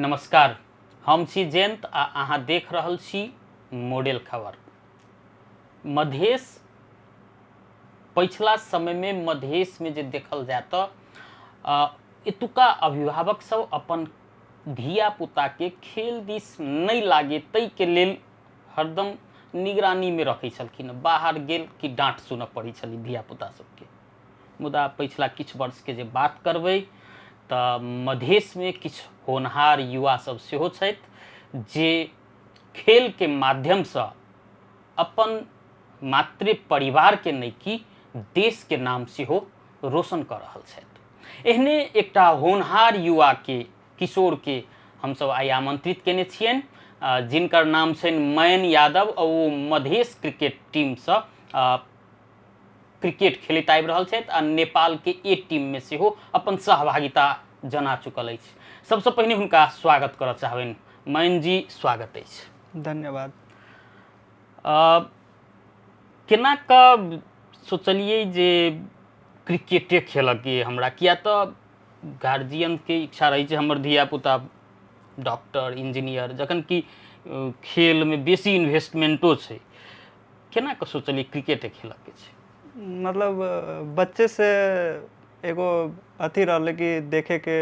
नमस्कार, हम छी जयंत आ अहाँ देख रहल छी मॉडल खबर। मधेश पछिला समयमे मधेशमे जे देखल जाय तऽ एतुका अभिभावक सब अपन धियापुताके खेल दिस नहि लागे ताहिके लेल हरदम निगरानीमे रखै छलखिन। बाहर गेल कि डाँट सुनऽ पड़ै छलै धियापुता सबके। मुदा पछिला किछु वर्षके जे बात करबै तऽ मधेशमे किछु होनहार युवा सब सेहो छथि जे खेलके माध्यमसँ अपन मातृ परिवारके नहि कि देशके नाम सेहो रोशन कऽ रहल छथि। एहने एकटा होनहार युवाके किशोरके हमसब आइ आमंत्रित केने छियनि, जिनकर नाम छनि मयन यादव आ ओ मधेश क्रिकेट टीमसँ क्रिकेट खेलैत आबि रहल छथि आ नेपालके ए टीममे सेहो अपन सहभागिता जना चुकल अछि। सबसँ पहिने हुनका स्वागत करऽ चाहबनि। मयन जी, स्वागत अछि। धन्यवाद। केना कऽ सोचलियै जे क्रिकेटे खेलऽके हमरा? किया तऽ गार्जियनके इच्छा रहै छै हमर धियापुता डॉक्टर इंजीनियर, जखन कि खेलमे बेसी इन्वेस्टमेंटो छै। केना कऽ सोचलियै क्रिकेटे खेलऽके छै? मतलब बच्चे से एगो अथी रहलै कि देखेके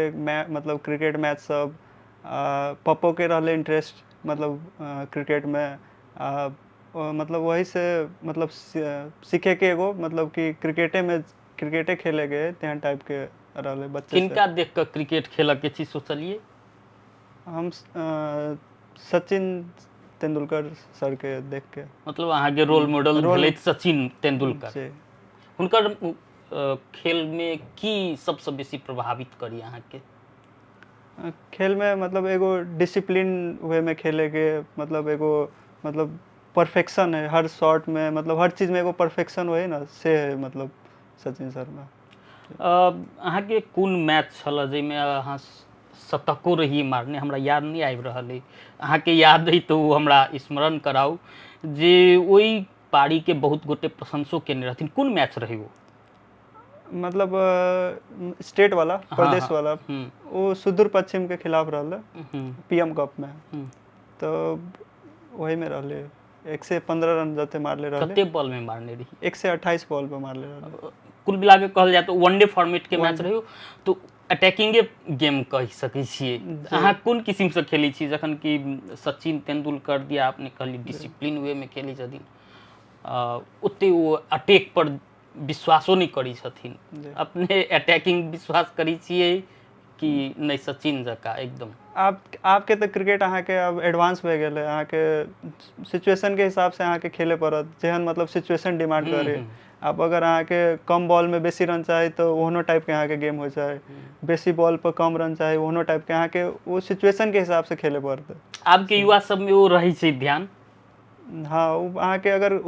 मतलब क्रिकेट मैच सब। पप्पोके रहलै इंटरेस्ट मतलब क्रिकेटमे, मतलब वही से मतलब सीखेके एगो मतलब कि क्रिकेटेमे क्रिकेटे खेलेके तेहन टाइपके रहलै बच्चे से। किनका देख कऽ क्रिकेट खेलऽके छी सोचलियै? हम सचिन तेंदुलकर सरके देख के। मतलब अहाँके रोल मॉडल भेलथि सचिन तेंदुलकर। जी। हुनकर खेलमे की सबसँ बेसी प्रभावित करी अहाँके? खेलमे मतलब एगो डिसिप्लिन वेमे खेलेके, मतलब एगो मतलब परफेक्शन है हर शॉटमे, मतलब हर चीजमे एगो परफेक्शन होइ ने, से है मतलब सचिन सरमे। अहाँके कोन मैच छल जाहिमे अहाँ शतको रही मारने? हमरा याद नहि आबि रहल अइ। अहाँके याद अइ तऽ ओ हमरा स्मरण कराउ जे ओहि पारीके बहुत गोटे प्रशंसो केने रहथिन। कोन मैच रहै ओ? मतलब स्टेट वाला, प्रदेश वाला, ओ सुदूर पश्चिम के खिलाफ रहलै पीएम कप में, तऽ वही में रहलै 115 रन जते मारले रहलै। कते बॉल में मारने रही? 128 बॉल पे मारले रहलै। कुल मिला के कहल जाय तऽ वनडे फॉर्मेट के मैच रहै, तो अटैकिंगे गेम कहि सकै छियै। अहाँ कोन किसिमसँ खेलै छी? जखन कि सचिन तेंदुलकर दिया अपने कहली डिसिप्लिन वे में खेलै छथिन, ओते ओ अटैक पर विश्वासो नहि करै छथिन। अपने अटैकिंग विश्वास करै छियै कि नहि सचिन जकाँ एकदम? आप आपके तऽ क्रिकेट अहाँके आब एडवांस भए गेल है, अहाँके सिचुएशन के हिसाब से अहाँके खेले पड़त, जेहन मतलब सिचुएशन डिमांड करे। आब अगर अहाँके कम बॉल में बेसी रन चाही तऽ ओहनो टाइप के अहाँके गेम होइ छै, बेसी बॉल पर कम रन चाही ओहनो टाइप के, अहाँके ओ सिचुएशन के हिसाब से खेले पड़तै। आबके युवा सबमे ओ रहै छै ध्यान? हाँ, ओ अहाँके अगर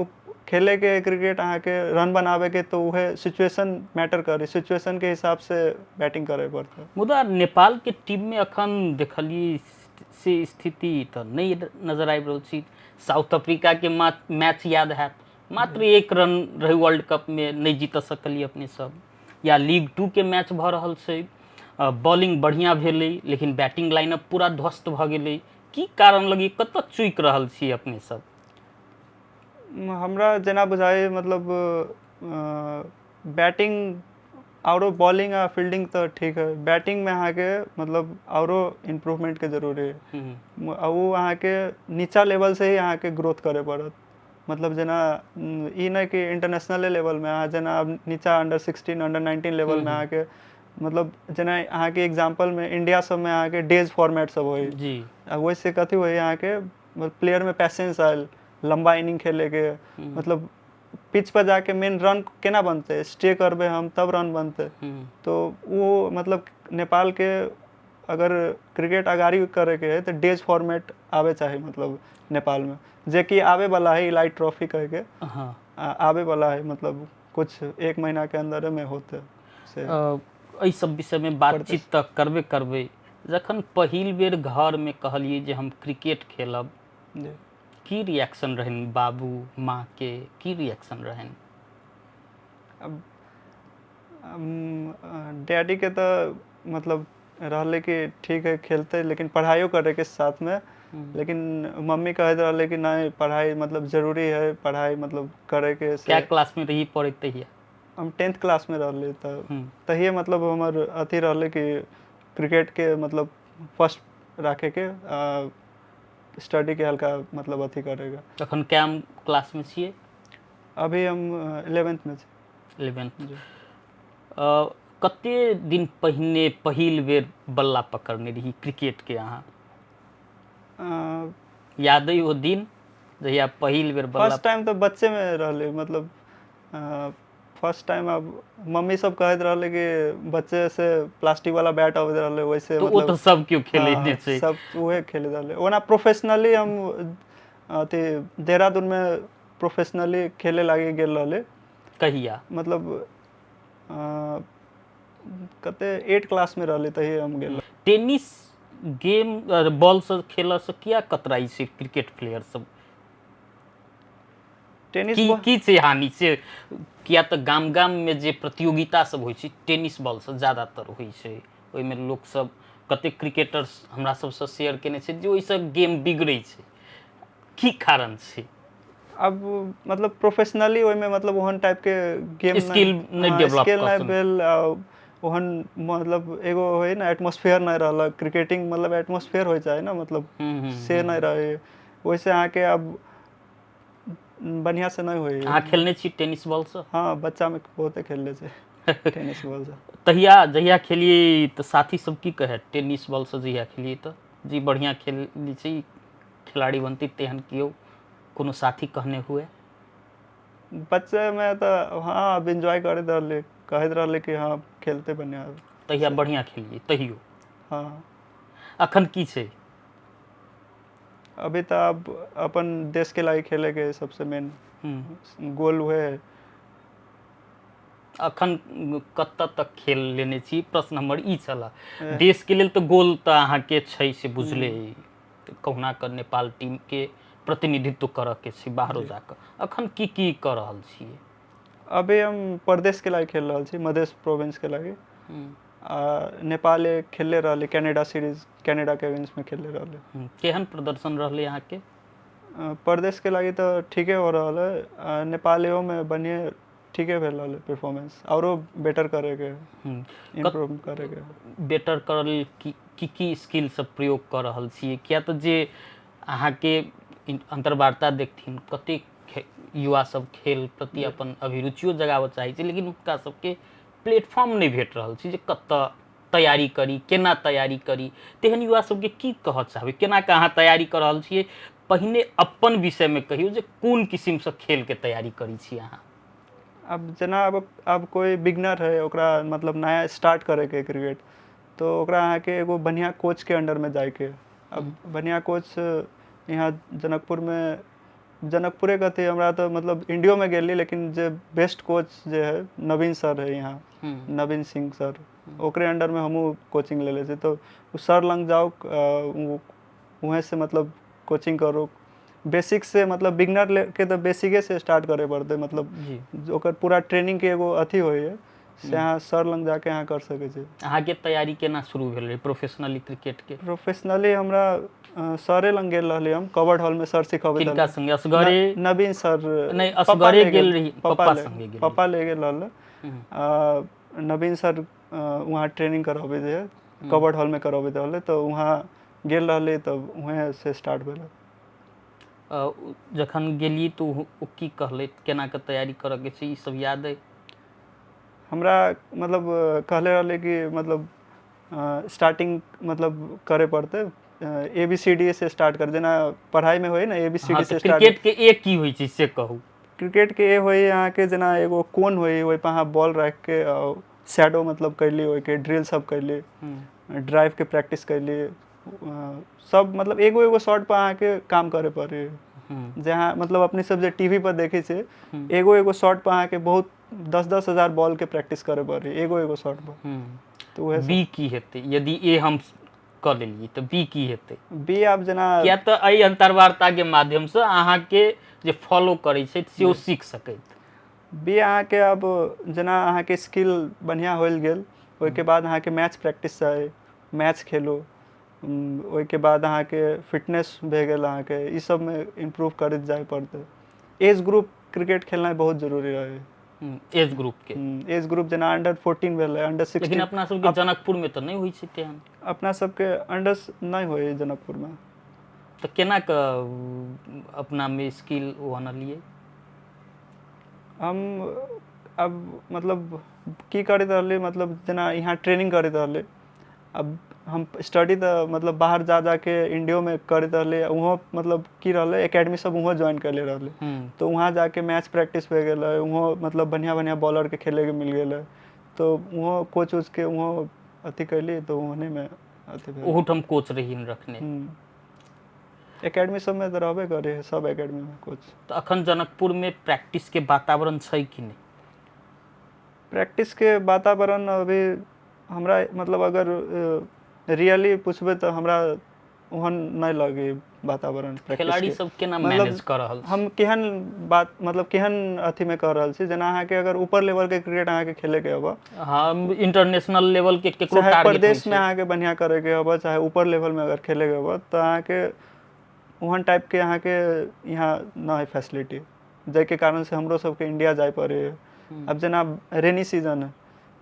खेलेके क्रिकेट अहाँके रन बनाबेके तऽ उहे सिचुएशन मैटर करे, सिचुएशन के हिसाब से बैटिंग करे पड़तै। मुदा नेपालके टीममे अखन देखलियै से स्थिति तऽ नहि नजर आबि रहल छै। साउथ अफ्रीकाके मैच याद हैत, मात्र 1 रन रहै वर्ल्ड कपमे, नहि जीत सकलियै अपने सब। या लीग 2 के मैच भऽ रहल छै, बॉलिंग बढ़िआँ भेलै लेकिन बैटिंग लाइनअप पूरा ध्वस्त भऽ गेलै। की कारण लगी, कतऽ चूकि रहल छी अपने सब? हमरा जेना बुझाइ मतलब बैटिंग आरो बॉलिंग आ फील्डिंग तऽ ठीक है, बैटिंग में अहाँके मतलब आरो इम्प्रूवमेंट के जरूरी है। आ ओ अहाँके नीचा लेवल से ही अहाँके ग्रोथ करे पड़त। मतलब जेना ई नहि कि इंटरनेशनले लेवलमे अहाँ जेना आब नीचा अंडर 16 अंडर 19 लेवलमे अहाँके मतलब जेना अहाँके एग्जाम्पलमे इंडिया सबमे अहाँके डेज फॉर्मेट सब होइ जी, आ ओहिसँ कथी होइ अहाँके प्लेयरमे पैसेंस आयल लम्बा इनिंग खेलेके, मतलब पिच पर जाके मेन रन केना बनतै, स्टे करबै हम तब रन बनतै। तो ओ मतलब नेपालके अगर क्रिकेट अगाड़ी करैके है तऽ डेज फॉर्मेट आबे चाही मतलब नेपालमे, जेकि आबे वाला है, इलाइट ट्रॉफी कहिके आबे वाला है, मतलब कुछ 1 महीना के अंदर में होते से। एहि सब विषयमे बातचीत तऽ करबे करबै। जखन पहिल बेर घरमे कहलियै जे हम क्रिकेट खेलब, की रिएक्शन रहनि बाबू माँ के, की रिएक्शन रहनि? अब डैडीके तऽ मतलब रहलै कि ठीक है खेलतै, लेकिन पढ़ाइयो करैके साथमे। लेकिन मम्मी कहैत रहलै कि नहि, पढ़ाइ मतलब जरूरी है, पढ़ाइ मतलब करैके से। क्या क्लास में रही पढ़ैत तहिया? हम 10th क्लासमे रहली तऽ तहिए मतलब हमर अथी रहलै कि क्रिकेटके मतलब फर्स्ट राखैके, स्टडीके हल्का मतलब अथी करैके। तखन कैम क्लास में छियै? अभी हम 11th मे छी। 11th। कते दिन पहिने पहिल बेर बल्ला पकड़ने रही क्रिकेट के अहाँ? याद अइ ओ दिन जहिया पहिल बेर बल्ला? फर्स्ट टाइम तऽ बच्चे मे रहलै, मतलब फर्स्ट टाइम अब मम्मी सब कहैत रहलै कि बच्चे से प्लास्टिक वाला बैट अबैत रहलै वैसे। तऽ ओ मतलब तऽ सब केओ खेलै हाँ, ने छै। सब उहे खेलैत रहलै। ओना प्रोफेशनली हम अथी देहरादून मे प्रोफेशनली खेले लागी गेल रहलै। कहिया? मतलब कते 8 क्लास मे रहलै तहिए हम गेल। टेनिस गेम बॉल से खेलऽ से किया कतराइ छै क्रिकेट प्लेयर सब? टेनिस की की छै हानि से? किया तऽ गाम गाम में जे प्रतियोगिता सब होइ छै टेनिस बॉल से ज्यादातर होइ छै, ओहिमे लोक सब कतेक क्रिकेटर्स हमरा सबसँ शेयर केने छै जे ओहिसँ गेम बिगड़ै छै, की कारण छै? अब मतलब प्रोफेशनली ओहिमे मतलब ओहन टाइप के गेम स्किल नहि डेवलप स्किल कऽ नहि सकै। भेल। आ ओहन मतलब एगो होइ ने एटमोस्फेयर नहि रहलक, क्रिकेटिंग मतलब एटमोस्फेयर होइ चाही ने, मतलब से नहि रहै, ओहिसँ अहाँके अब बढ़िआँ से नहि होइ। अहाँ खेलने छी टेनिस बॉल से? हाँ, बच्चा में बहुते खेलले छै टेनिस बॉल से। तहिया जहिया खेलियै तऽ साथी सब की कहै टेनिस बॉल से जहिया खेलियै तऽ जी बढ़िआँ खेल छै, खिलाड़ी बनतै, तेहन केओ कोनो साथी कहने हुए? बच्चे में तऽ हाँ, अब एंजॉय करैत रहली, कहैत रहली कि हाँ खेलते बढ़िया। तहिया बढ़िआँ खेलियै तहियो? हाँ। अखन की छै? अभी तऽ अब अपन देश के लागि खेले के सबसे मेन गोल उहे है। अखन कतऽ तक खेल लेने छी, प्रश्न हमर ई छलए। देश के लेल तऽ गोल तऽ अहाँके छै से बुझले अइ, कहुना कऽ नेपाल टीम के प्रतिनिधित्व करऽ के छै बाहरो जाकऽ। अखन की की कऽ रहल छियै? अभी हम प्रदेश के लागि खेल रहल छी, मधेश प्रोविंस के लागि। आ नेपाल खेलले रहली कनाडा सीरीज, कनाडा के अगेंस्ट में खेलले रहली। केहन प्रदर्शन रहलै अहाँके? प्रदेश के लागि तऽ ठीके हो रहल है, आ नेपालियो में बढ़िए ठीके भेल रहल है परफॉर्मेंस, औरो बेटर करे के, इम्प्रूव करे के। बेटर करऽ लेल की की की स्किल सब प्रयोग कऽ रहल छियै? किया तऽ जे अहाँके अन्तर्वार्ता देखथिन कतेक युवा सब खेल प्रति अपन अभिरुचियो जगाबऽ चाहै छै, लेकिन हुनका सबके प्लेटफॉर्म नहि भेट रहल छै जे कतऽ तैयारी करी, केना तैयारी करी। तेहन युवा सबके की कहऽ चाहबै, केना कऽ अहाँ तैयारी कऽ रहल छियै? पहिने अपन विषयमे कहियौ जे कोन किसिमसँ खेलके तैयारी करै छी अहाँ। अब जेना अब कोइ बिगनर है, ओकरा मतलब नया स्टार्ट करैके क्रिकेट, तो ओकरा अहाँके एगो बढ़िआँ कोचके अंडरमे जाइके। अब बढ़िआँ कोच यहाँ जनकपुरमे, जनकपुरे कथी, हमरा तऽ मतलब इंडियोमे गेली, लेकिन जे बेस्ट कोच जे है नवीन सर है यहाँ, नवीन सिंह सर, ओकरे अंडरमे हमहूँ कोचिंग लेले छी। तऽ ओ सर लग जाउ, वहें से मतलब कोचिंग करू बेसिक से, मतलब बिगनर के तऽ बेसिके से स्टार्ट करे पड़तै, मतलब ओकर पूरा ट्रेनिंग के एगो अथी होइ है, से अहाँ सर लग जाके अहाँ कर सकै छी। अहाँके तैयारी केना शुरू भेल रहै प्रोफेशनली क्रिकेट के? प्रोफेशनली हमरा सरे लग गेल रहली हम, कवर्ड हॉल में सर सिखबैत किनका रहले। संगे, असगरे? नवीन सर। नहि, पापा असगरे ले गेल रही? पापा पप्पा ले संगे गेल? पापा ले गेल रहले। नवीन सर वहाँ ट्रेनिंग करबैत रहे, कवर्ड हॉल में करबैत रहले, तऽ वहाँ गेल रहली, तब वहें से स्टार्ट भेल। जखन गेली तऽ ओ की कहलथि, केना कऽ तैयारी करऽ के छै, ई सब याद अइ? हमरा मतलब कहले रहले कि मतलब स्टार्टिंग मतलब करे पड़तै, ए बी सी डी से स्टार्ट कर, जेना पढ़ाइमे होइ ने ए बी सी हाँ डी तऽ से स्टार्ट। क्रिकेट के ए की होइ छै से कहू। क्रिकेट के ए होइ अहाँके जेना एगो कोन होइ, ओहिपर अहाँ बॉल राखिके शैडो मतलब कैली, ओहिके ड्रिल सब कैली, ड्राइव के प्रैक्टिस कैली, सब मतलब एगो एगो शॉट पर अहाँके काम करे पड़े। जहाँ मतलब अपने सब जे टीवी पर देखै छै, एगो एगो शॉट पर अहाँके बहुत 10-10 हजार बॉल के प्रैक्टिस करे पड़े एगो एगो शॉट पर। तऽ उएह। बी की हेतै? यदि ए हम कऽ लेलियै तऽ बी की हेतै? बी आब जेना किया तऽ एहि अन्तर्वार्ताके माध्यमसँ अहाँके जे फॉलो करै छै से ओ सीख सकैत। बी अहाँके अब जेना अहाँके स्किल बढ़िआँ होल गेल, ओहिके बाद अहाँके मैच प्रैक्टिस चाही। मैच खेलू। ओहिके बाद अहाँके फिटनेस भए गेल, अहाँके ई सबमे इम्प्रूव करैत जाय पड़तै। एज ग्रुप क्रिकेट खेलनाइ बहुत जरूरी रहै। एज ग्रुप के एज ग्रुप जेना अंडर 14 भेलै, अंडर लेकिन 16। अपना सबके जनकपुर में तऽ नहि होइ छै तेहन। अपना सबके अंडर नहि होइ जनकपुर मे। तऽ केना कऽ अपना में स्किल ओ अनलियै? हम अब मतलब की करैत रहली, मतलब जेना यहाँ ट्रेनिंग करैत रहली। अब हम स्टडी तऽ मतलब बाहर जा जाके इंडियोमे करैत रहली, वहाँ मतलब की रहलै, एकेडमी सब वहाँ ज्वाइन करले रहली। तो वहाँ जाके मैच प्रैक्टिस भए गेलै, वहाँ मतलब बढ़िया बढ़िया बॉलरके खेलैके मिल गेलै, तो वहाँ कोच उचके वहाँ अथी कैली, तो ओहनेमे अथी भेल। ओहूठाम कोच रहीन रखने? एकेडमी सबमे तऽ रहबे करे, सब एकेडमीमे कोच। तऽ अखन जनकपुर में प्रैक्टिस के वातावरण छै कि नहि? प्रैक्टिस के वातावरण अभी हमरा मतलब अगर रियली पूछबै तऽ हमरा ओहन नहि लगे वातावरण प्रैक्टिस खिलाड़ी के। सब केना मतलब मैनेज कऽ रहल छै? हम केहन बात मतलब केहन अथीमे कह रहल छी, जेना अहाँके अगर ऊपर लेवल के क्रिकेट अहाँके खेलैके हबऽ, हम इंटरनेशनल लेवल के केकरो चाहे टारगेट होइ प्रदेशमे छै। अहाँके बढ़िआँ करैके हबऽ, चाहे ऊपर लेवलमे अगर खेलैके हबऽ, तऽ अहाँके ओहन टाइपके अहाँके यहाँ न है फैसिलिटी, जाहिके कारण से हमरो सबके इंडिया जाय पड़े। अब जेना रेनी सीजन है,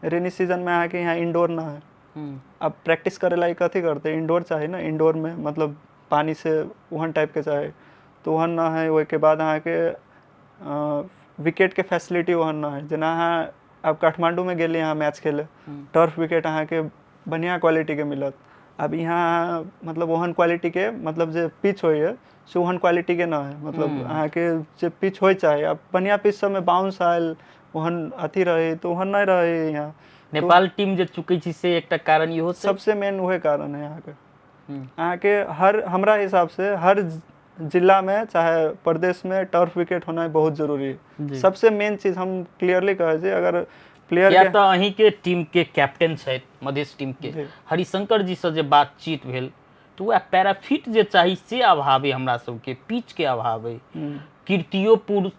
रेनी सीजनमे अहाँके यहाँ इंडोर न है। अब प्रैक्टिस करे लायक कथी करतै? इंडोर चाही ने, इंडोरमे मतलब पानी से ओहन टाइपके चाही, तऽ ओहन न है। ओहिके बाद अहाँके विकेटके फैसिलिटी ओहन न है। जेना अहाँ आब काठमाण्डूमे गेली अहाँ मैच खेले, टर्फ विकेट अहाँके बढ़िआँ क्वालिटीके मिलत। आब यहाँ मतलब ओहन क्वालिटीके, मतलब जे पिच होइए से ओहन क्वालिटीके न है। मतलब अहाँके जे पिच होइ चाही, आब बढ़िआँ पिच सबमे बाउंस आयल, ओहन अथी रहै, तऽ ओहन नहि रहै यहाँ। नेपाल टीम जे चुकै छी से एकटा कारण इहो छै। सबसे मेन उहे कारण है अहाँके। अहाँके हर, हमरा हिसाब से हर जिलामे चाहे प्रदेशमे टर्फ विकेट होनाइ बहुत जरूरी है। सबसे मेन चीज हम क्लियरली कहै छी, अगर प्लेयर या के तऽ अहीं के टीम के कैप्टन छथि मधेश टीम के जी। हरिशंकर जी से जे बातचीत भेल, तऽ वएह पैराफिट जे चाही से अभाव अइ हमरा सबके, पिच के अभाव अइ। कीर्तियोपुर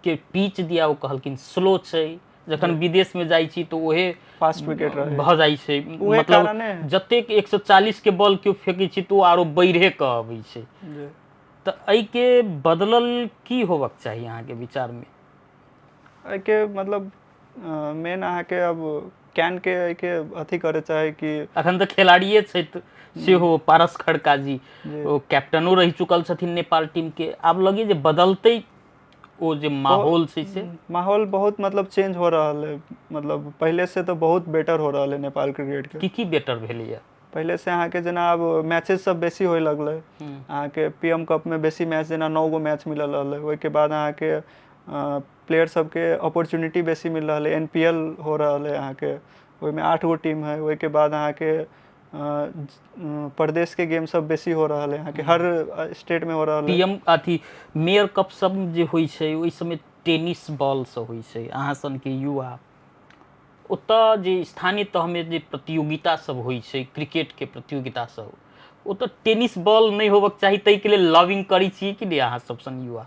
के पिच दिया ओ कहलखिन स्लो छै, जखन विदेश में जाइ छी तऽ ओहे फास्ट विकेट रहे भऽ जाइ छै। उहे मतलब कारणे। जतेक 140 के बॉल केओ फेकै छै तऽ ओ आरो बढ़े कऽ अबै छै। तऽ एहिके बदलल की होबक चाही अहाँके विचार में? एहिके मतलब मेन अहाँके अब can के एहिके अथी करे चाही कि अखन तऽ खिलाड़िए छथि सेहो पारस खड़का जी, जी। ओ कैप्टनो रहि चुकल छथिन नेपाल टीम के। आब लगे जे बदलतै ओ जे माहौल छै से? माहौल बहुत मतलब चेंज हो रहल है, मतलब पहिले से तऽ बहुत बेटर हो रहल है नेपाल क्रिकेट के। की की बेटर भेलैया? पहिले से अहाँके जेना आब मैचेस सब बेसी होय लगलै, अहाँके पीएम कप मे बेसी मैच, जेना 9 गो मैच मिलल रहलै। ओहिके बाद अहाँके प्लेयर सबके अपॉर्चुनिटी बेसी मिल रहल है। एनपीएल हो रहल है अहाँके, ओहिमे 8 गो टीम है। ओहिके बाद अहाँके प्रदेश के गेम सब बेसी हो रहल है, अहाँके हर स्टेट में हो रहल है। पीएम अथी मेयर कप सब जे होइ छै, ओहि सबमे टेनिस बॉल से होइ छै। अहाँ सनके युवा ओतऽ जे स्थानीय तहमे जे प्रतियोगिता सब होइ छै, क्रिकेट के प्रतियोगिता सब, ओतऽ टेनिस बॉल नहि होबक चाही, ताहिके लेल लॉबिंग करै छियै कि नहि अहाँ सब सन युवा?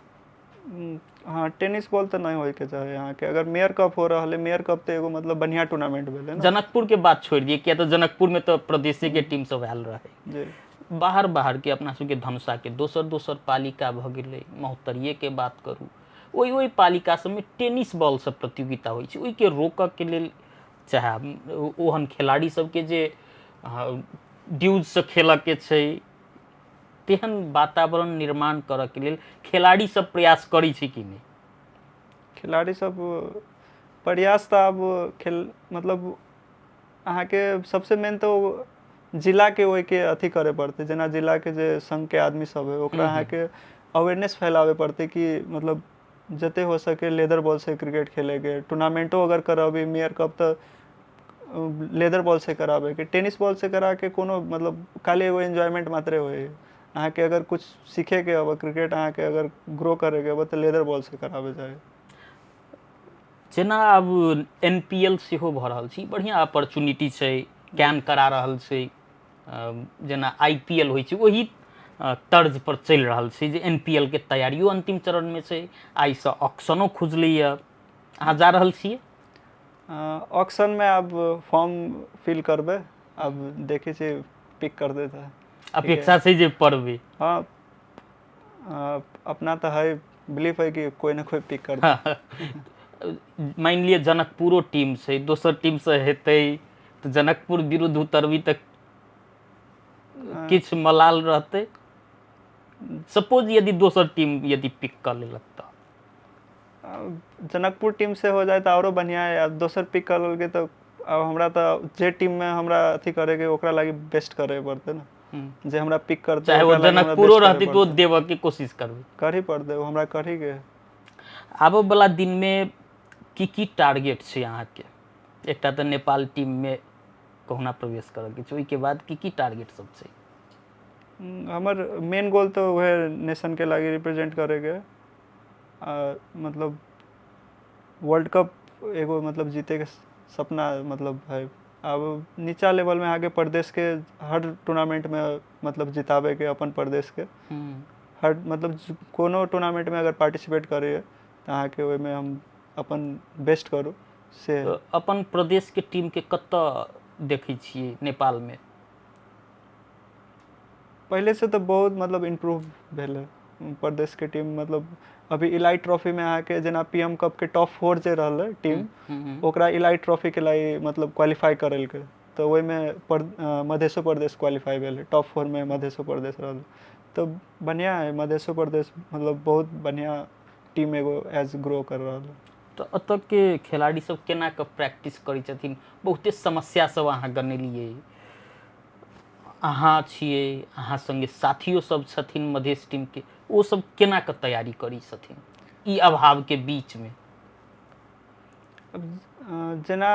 हँ, टेनिस बॉल तऽ नहि होइके चाही। अहाँके अगर मेयर कप हो रहल है, मेयर कप तऽ एगो मतलब बढ़िआँ टूर्नामेंट भेलै ने। जनकपुर के बात छोड़ि दियै, किया तऽ जनकपुर में तऽ प्रदेशे के टीम सब आयल रहै। बाहर बाहर के अपना सबके धनुषा के दोसर दोसर पालिका भऽ गेलै, महोत्तरिये के बात करू, ओहि ओहि पालिका सबमे टेनिस बॉल सब प्रतियोगिता होइ छै। ओहिके रोकऽ के लेल, चाहे ओहन खेलाड़ी सबके जे ड्यूजसँ खेलऽ के छै, तेहन वातावरण निर्माण करऽ के लेल खेलाड़ी सब प्रयास करै छै कि नहि? खिलाड़ी सब प्रयास तऽ आब खेल मतलब अहाँके सबसे मेन तऽ ओ जिलाके ओहिके अथी करे पड़तै, जेना जिलाके जे संघके आदमी सब है, ओकरा अहाँके अवेयरनेस फैलावे पड़तै कि मतलब जते हो सके लेदर बॉल से क्रिकेट खेलेके। टूर्नामेंटो अगर करबी मेयर कप तऽ लेदर बॉल से कराबेके, टेनिस बॉल से कराके कोनो मतलब खाली एगो एन्जॉयमेंट मात्रे होइ। अहाँके अगर कुछ सीखेके हबऽ क्रिकेट, अहाँके अगर ग्रो करेके हबऽ, तऽ लेदर बॉल से कराबे चाही। जेना आब एन पी एल सेहो भऽ रहल छै, ई बढ़िआँ अपॉर्चुनिटी छै, can करा रहल छै। जेना I P L होइ छै, ओही तर्ज पर चलि रहल छै जे एन पी एल के तैयारियो अंतिम चरणमे छै। आइसँ ऑक्शनो खुजलैए, अहाँ जा रहल छियै? ऑक्शनमे आब फॉर्म फिल करबै। अब देखै छी पिक कर देता है। अपेक्षा छै जे पढ़बै। हाँ, अपना तऽ है बिलीफ है कि कोई ना कोई पिक कर दे। मानि लिअ जनकपुरो टीम छै, दोसर टीमसँ हेतै तऽ जनकपुर विरुद्ध उतरबी तऽ किछु मलाल रहतै? सपोज यदि दोसर टीम यदि पिक कऽ लेलक तऽ? जनकपुर टीम से हो जाए तऽ आरो बढ़िया है। आब दोसर पिक कर लेलकै तऽ आब हमरा तऽ जे टीम में हमरा अथी करे के ओकरा लागी बेस्ट करे पड़तै ने। जे हमरा पिक करतै चाहे ओ ओकरा लागी हमरा जनकपुरो बेस्ट करे रहतै तऽ ओ पड़तै। देबऽ के कोशिश करबै? करही पड़तै, ओ हमरा करही के। आबऽ वाला दिनमे की की टारगेट छै अहाँके? एकटा तऽ नेपाल टीममे कहुना प्रवेश करऽके छै, ओहिके बाद की की टारगेट सब छै? हमर मेन गोल तऽ उएह नेशनके लागी रिप्रेजेंट करैके, आ मतलब वर्ल्ड कप एगो मतलब जीतैके सपना मतलब है। आब नीचा लेवलमे अहाँके प्रदेशके हर टूर्नामेंटमे मतलब जिताबैके अपन प्रदेशके हर मतलब कोनो टूर्नामेंटमे अगर पार्टिसिपेट करैए तऽ अहाँके ओहिमे हम अपन बेस्ट करू से। तऽ अपन प्रदेशके टीमके कतऽ देखै छियै नेपालमे? पहिलेसँ तऽ बहुत मतलब इम्प्रूव भेलै प्रदेशके टीम। मतलब अभी इलाइट ट्रॉफीमे अहाँके जेना पी एम कपके टॉप 4 जे रहलै टीम, ओकरा इलाइट ट्रॉफीके लागि मतलब क्वालिफाई करेलकै, तऽ ओहिमे मधेशो प्रदेश क्वालिफाई भेलै। टॉप 4मे मधेशो प्रदेश रहल, तऽ बढ़िआँ है। मधेशो प्रदेश मतलब बहुत बढ़िआँ टीम एगो एज ग्रो कर रहल है। तऽ एतऽके खेलाड़ी सब केना कऽ प्रैक्टिस करै छथिन? बहुते समस्या सब अहाँ गनेलियै। अहाँ छियै, अहाँ सङ्गे साथियो सब छथिन मधेश टीमके, ओ सब केना कऽ तैयारी करै छथिन ई अभावके बीचमे? अब जेना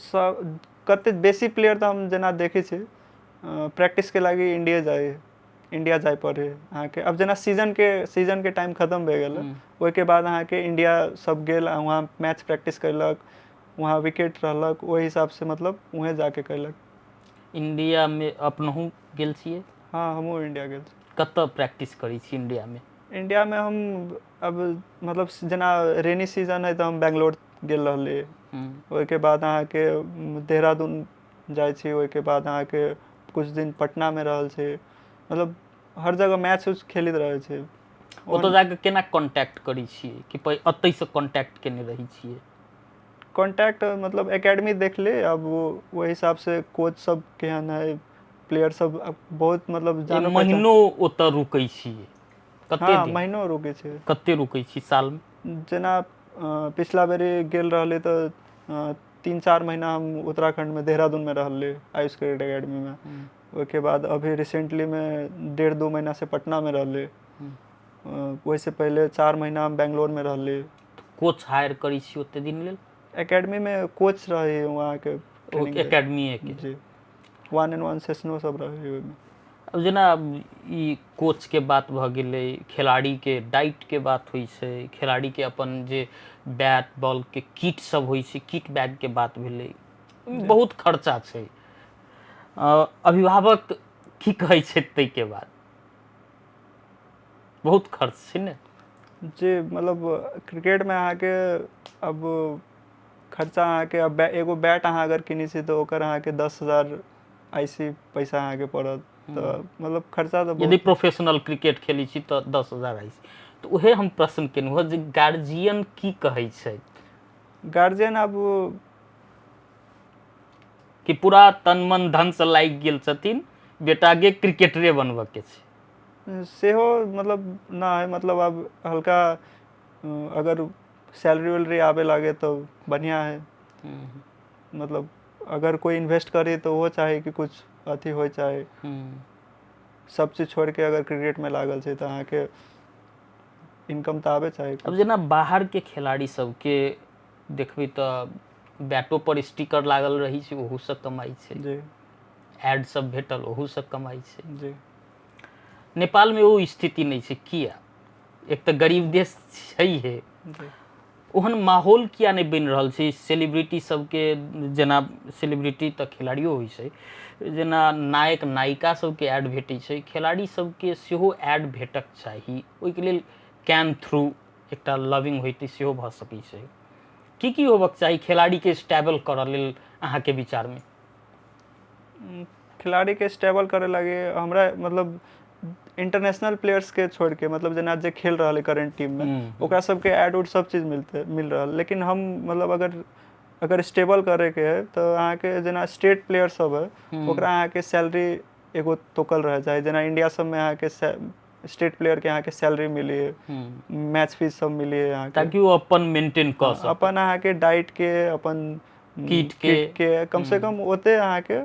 सब कते बेसी प्लेयर तऽ हम जेना देखै छी प्रैक्टिसके लागि इंडिया जाय पड़े अहाँके। अब जेना सीजनके टाइम खतम भए गेल, ओहिके बाद अहाँके इंडिया सब गेल आ वहाँ मैच प्रैक्टिस कयलक, वहाँ विकेट रहलक, ओहि हिसाबसँ मतलब उहेँ जाके कयलक। इंडियामे अपनहु गेल छियै? हाँ, हमहूँ इंडिया गेल छी। कतऽ प्रैक्टिस करै छी इंडियामे? इंडियामे हम अब मतलब जेना रेनी सीजन है तऽ हम बैंगलोर गेल रहली। ओहिके बाद अहाँके देहरादून जाइ छी। ओहिके बाद अहाँके कुछ दिन पटनामे रहल छी। मतलब हर जगह मैच उच खेलैत रहै छी। ओतऽ जाके केना कॉन्टैक्ट करै छियै कि एतैसँ कॉन्टैक्ट केने रहै छियै? कॉन्टैक्ट मतलब एकेडमी देख ले, अब वो ओहि हिसाबसँ कोच सब केहन है, प्लेयर सब अब बहुत मतलब जानो पहचान। महीनो ओतऽ रुकै छियै? कते हाँ, दिन? महीनो रुकै छै। कते रुकै छी सालमे? जेना पिछला बेरी गेल रहली तऽ 3-4 महीना हम उत्तराखण्डमे देहरादूनमे रहली आयुष क्रिकेट एकेडमीमे। ओहिके बाद अभी रिसेंटलीमे 1.5-2 महीनासँ पटनामे रहली। ओहिसँ पहिले 4 महीना हम बैंगलोरमे रहली। कोच हायर करै छी ओते दिन लेल? एकेडमीमे कोच रहै वहाँके ट्रेनिंग। एकेडमीए के? जी, वन एंड वन सेशनो सब रहै ओहिमे। आब जेना ई कोचके बात भऽ गेलै, खेलाड़ीके डाइटके बात होइ छै, खेलाड़ीके अपन जे बैट बॉलके किट सब होइ छै, किट बैगके बात भेलै, बहुत खर्चा छै। अभिभावक की कहै छै ताहिके बाद? बहुत खर्च छै ने? जे मतलब क्रिकेटमे अहाँके अब खर्चा अहाँके अब एगो बैट अहाँ अगर किनै छी तऽ ओकर अहाँके 10,000 आइसी पैसा अहाँके पड़त, तऽ मतलब खर्चा तऽ यदि बहुत। प्रोफेशनल क्रिकेट खेलै छी तऽ 10,000 आइ। तऽ उहे हम प्रश्न केलहुँ हँ जे गार्जियन की कहै छै? गार्जियन आब कि पूरा तन मन धनसँ लागि गेल छथिन, बेटाके क्रिकेटरे बनबऽके छै? सेहो मतलब ना है। मतलब आब हल्का अगर सैलरी वैलरी आबे लागे तऽ बढ़िया है। मतलब अगर कोई इन्वेस्ट करे तऽ ओहो चाही कि कुछ अथी होइ चाहे। सब चीज छोड़ि के अगर क्रिकेटमे लागल छै तऽ अहाँके इनकम तऽ आबे चाही। आब जेना बाहरके खेलाड़ी सबके देखबै तऽ बैटो पर स्टिकर लागल रहै छै, ओहूसँ कमाइ छै। एड सब भेटल, ओहूसँ कमाइ छै। नेपालमे ओ स्थिति नहि छै, किया? एक तऽ गरीब देश छैहे। ओहन माहौल किया नहि बनि रहल छै सेलिब्रिटी सबके? जेना सेलिब्रिटी तऽ खेलाड़ियो होइ छै, जेना नायक नायिका सबके एड भेटै छै, खेलाड़ी सबके सेहो एड भेटक चाही। ओहिके लेल can through एकटा लविंग होइतै, सेहो भऽ सकै छै। की की होबक चाही खेलाड़ीके स्टेबल करऽ लेल अहाँके विचारमे? खिलाड़ी के स्टेबल करे लागी हमरा मतलब इंटरनेशनल प्लेयर्स के छोड़ के, मतलब जेना जे खेल रहल है करेंट टीम में ओकरा सबके एड उड सब चीज मिलते मिल रहल, लेकिन हम मतलब अगर अगर स्टेबल करे के है तऽ अहाँके जेना स्टेट प्लेयर सब है ओकरा अहाँके सैलरी एगो तोकल रह चाही। जेना इंडिया सबमे अहाँके स्टेट प्लेयर के अहाँके सैलरी मिली है, मैच फीस सब मिली है अहाँके, ताकि ओ अपन मेंटेन कऽ सक, अपन अहाँके डाइट के, अपन किट के, किट के कम से कम ओते अहाँके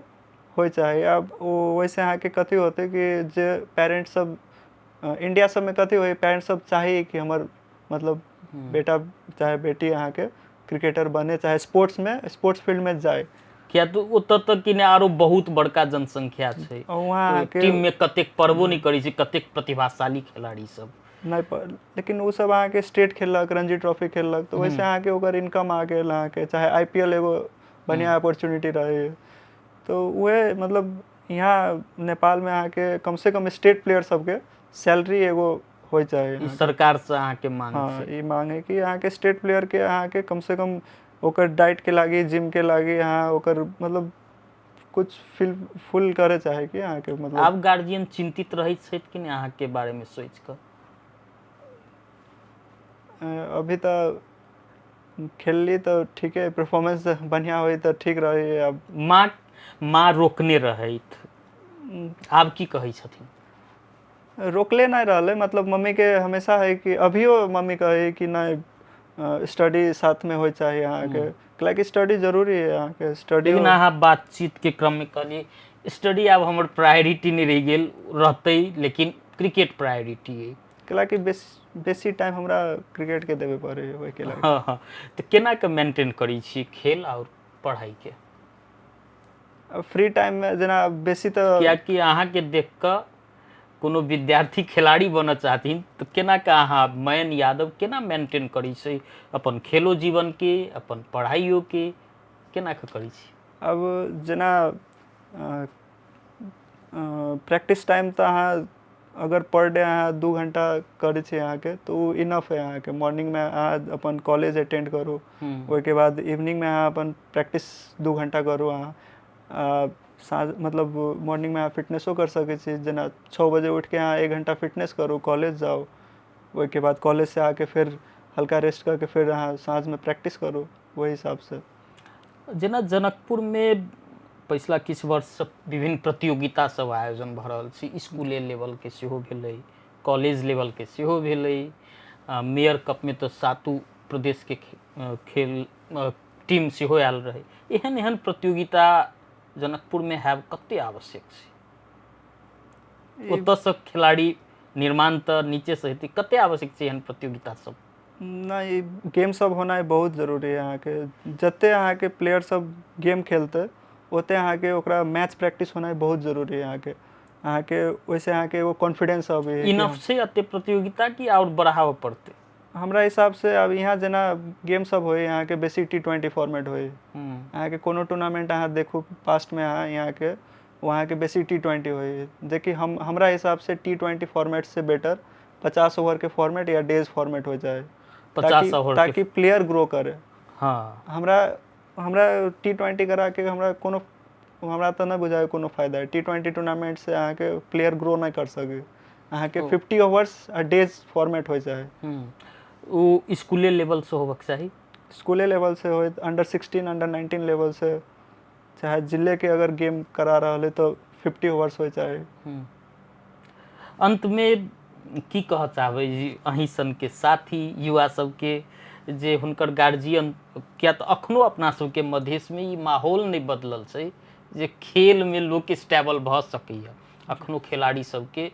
होइ चाही। आब ओ वैसे अहाँके कथी होतै कि जे पेरेंट्स सब इंडिया सबमे कथी होइ, पेरेंट्स सब चाही कि हमर मतलब बेटा चाहे बेटी अहाँके क्रिकेटर बने, चाहे स्पोर्ट्स में स्पोर्ट्स फील्ड में जाए, किया तऽ ओतऽ तऽ कि नहि आरो बहुत बड़का जनसंख्या छै, वहाँ अहाँके टीम में कतेक पड़बो नहि करै छै, कतेक प्रतिभाशाली खिलाड़ी सब नहि पर, लेकिन ओ सब अहाँके स्टेट खेललक, रणजी ट्रॉफी खेललक, तऽ ओहिसँ अहाँके ओकर इनकम आ गेल अहाँके, चाहे IPL एगो बढ़िआँ अपॉर्चुनिटी रहै। तऽ उहे मतलब यहाँ नेपालमे अहाँके कम से कम स्टेट प्लेयर सबके सैलरी एगो होइ चाही। ई सरकार से अहाँके मांग? हाँ, ई मांग है कि अहाँके स्टेट प्लेयर के अहाँके कम से कम ओकर डाइट के लागी, जिम के लागी अहाँ ओकर मतलब कुछ फिल फुल करे चाहे कि अहाँके मतलब। आब गार्जियन चिंतित रहैत छथि कि नहि अहाँके बारे में सोचि कऽ? अभी तऽ खेलली तऽ ठीके, परफॉर्मेंस बढ़िया होइ तऽ ठीक रही। अब माँ माँ रोकने रहैत, आब की कहै छथिन? रोकले नहि रहलै, मतलब मम्मीके हमेशा है कि अभियो मम्मी कहै कि नहि स्टडी साथमे होइ चाही अहाँके, कैलाकि स्टडी जरूरी है अहाँके स्टडी। लेकिन अहाँ बातचीत के क्रम में कहलियै स्टडी आब हमर प्रायोरिटी नहि रहि गेल, रहतै लेकिन क्रिकेट प्रायोरिटी अइ। कैलाकि बेसी बेसी टाइम हमरा क्रिकेटके देबे पड़ै है ओहिके लागि। हँ हँ, तऽ केना कऽ मेंटेन करै छी खेल आओर पढ़ाइके? फ्री टाइममे जेना बेसी तऽ कियाकि अहाँके देख कऽ कोनो विद्यार्थी खिलाड़ी बनऽ चाहथिन तऽ केना कऽ अहाँ मयन यादव केना मेंटेन करै छै अपन खेलो जीवनके, अपन पढ़ाइयोके, केना कऽ करै छी? अब जेना प्रैक्टिस टाइम तऽ अहाँ अगर पर डे अहाँ 2 घंटा करै छी अहाँके तऽ ओ इनफ है अहाँके। मॉर्निंगमे अहाँ अपन कॉलेज अटेंड करू, ओहिके बाद इवनिंगमे अहाँ अपन प्रैक्टिस 2 घंटा करू। अहाँ साँझ मतलब मॉर्निंगमे अहाँ फिटनेसो कर सकै छी, जेना 6 बजे उठिके अहाँ 1 घंटा फिटनेस करू, कॉलेज जाउ, ओहिके बाद कॉलेजसँ आके फेर हल्का रेस्ट करके फेर अहाँ साँझमे प्रैक्टिस करू, ओहि हिसाबसँ। जेना जनकपुरमे पछिला किछु वर्षसँ विभिन्न प्रतियोगिता सब आयोजन भऽ रहल छै, इसकुले लेवलके सेहो भेलै, कॉलेज लेवलके सेहो भेलै, मेयर कपमे तऽ सातो प्रदेशके खेल टीम सेहो आयल रहै। एहन एहन प्रतियोगिता जनकपुरमे हैब कते आवश्यक छै? ओतऽसँ खिलाड़ी निर्माण तऽ नीचेसँ हेतै, कते आवश्यक छै एहन प्रतियोगिता सब? नहि, ई गेम सब होनाइ बहुत जरूरी है अहाँके। जते अहाँके प्लेयर सब गेम खेलतै ओते अहाँके ओकरा मैच प्रैक्टिस होनाइ बहुत जरूरी है अहाँके। अहाँके ओहिसँ अहाँके एगो कॉन्फिडेंस अबै है। इनफ छै एते प्रतियोगिता कि आओर बढ़ाबऽ पड़तै? हमरा हिसाबसँ आब यहाँ जेना गेम सब होइ अहाँके बेसी T20 format होइ। अहाँके कोनो टूर्नामेंट अहाँ देखू पास्टमे अहाँ यहाँके, ओ अहाँके बेसी T20 होइ, जेकि हम हमरा हिसाबसँ T20 फॉर्मेटसँ बेटर 50 ओवरके फॉर्मेट या डेज फॉर्मेट हो जाए, 50 ओवर, ताकि प्लेयर ग्रो करे। हाँ, हमरा हमरा T20 कराके हमरा कोनो हमरा तऽ नहि बुझाय कोनो फायदा है। T20 tournament से अहाँके प्लेयर ग्रो नहि कर सके अहाँके। 50 ओवर्स आ डेज फॉर्मेट हो जाए। ओ स्कूले लेवलसँ होबक चाही। स्कूले लेवल से होइत, अंडर 16, अंडर 19 लेवल से, चाहे जिले के अगर गेम करा रहल है तो 50 ओवर्स हो चाहे। अंतमे की कहऽ चाहबै जी अहीं सनके साथी युवा सबके जे हुनकर गार्जियन, किया तऽ अखनो अपना सबके मधेशमे ई माहौल नहि बदलल छै जे खेलमे लोक स्टेबल भऽ सकैए, अखनो खिलाड़ी सबके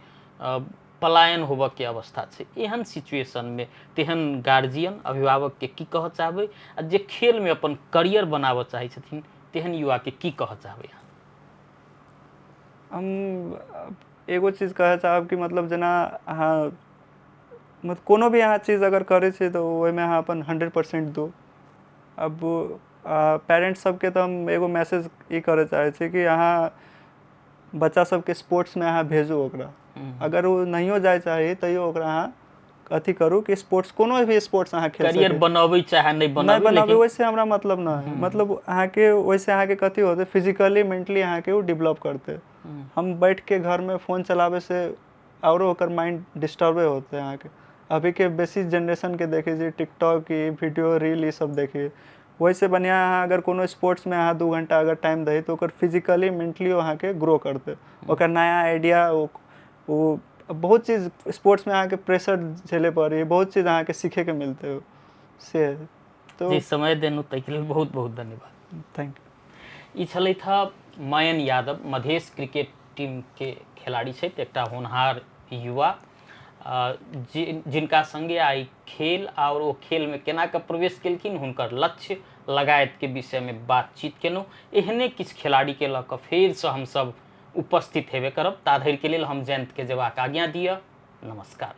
पलायन होबऽके अवस्था छै, एहन सिचुएशनमे तेहन गार्जियन अभिभावकके की कहऽ चाहबै आ जे खेलमे अपन करियर बनाबऽ चाहै छथिन तेहन युवाके की कहऽ चाहबै अहाँ? हम एगो चीज कहऽ चाहब कि मतलब जेना अहाँ मतलब कोनो भी अहाँ चीज अगर करै छियै तऽ ओहिमे अहाँ अपन 100% दू। अब पेरेंट्स सबके तऽ हम एगो मैसेज ई करऽ चाहै छी कि अहाँ बच्चा सबके स्पोर्ट्समे अहाँ भेजू ओकरा। अगर ओ नहियो जाय चाही तैयो ओकरा अहाँ अथी करू कि स्पोर्ट्स, कोनो भी स्पोर्ट्स अहाँ खेल करियर सकै। बनबै चाहे नहि नहि बनबै, बनाबै लेकिन ओहिसे हमरा मतलब न है। मतलब अहाँके ओहिसे अहाँके कथी होतै, फिजिकली मेंटली अहाँके ओ डेवलप करतै। हम बैठ के घर में फोन चलाबै से औरो ओकर माइंड डिस्टर्बे होतै। अहाँके अभीके बेसी जेनरेशन के देखै छी, टिकटॉक ई वीडियो रील ई सब देखी, ओहिसे बढ़िआँ अहाँ अगर कोनो स्पोर्ट्समे अहाँ 2 घंटा अगर टाइम दही तऽ ओकर फिजिकली मेंटली अहाँके ग्रो करतै, ओकर नया आइडिया, ओ बहुत चीज स्पोर्ट्समे अहाँके प्रेशर झेले पड़ै, बहुत चीज अहाँके सीखैके मिलतै से तो। जे समय देलहुँ ताहिके लेल बहुत बहुत धन्यवाद। Thank you. ई छलथि हँ मयन यादव, मधेश क्रिकेट टीमके खिलाड़ी छथि, एकटा होनहार युवा जिनका संगे आइ खेल आओर ओ खेलमे केना कऽ प्रवेश केलखिन, हुनकर लक्ष्य लगायतके विषयमे बातचीत केलहुँ। एहने किछु खिलाड़ीके लऽ कऽ फेरसँ हमसब उपस्थित हेबे करब। ता धरिके लेल हम जयन्तके जेबाक आज्ञा दिअ। नमस्कार।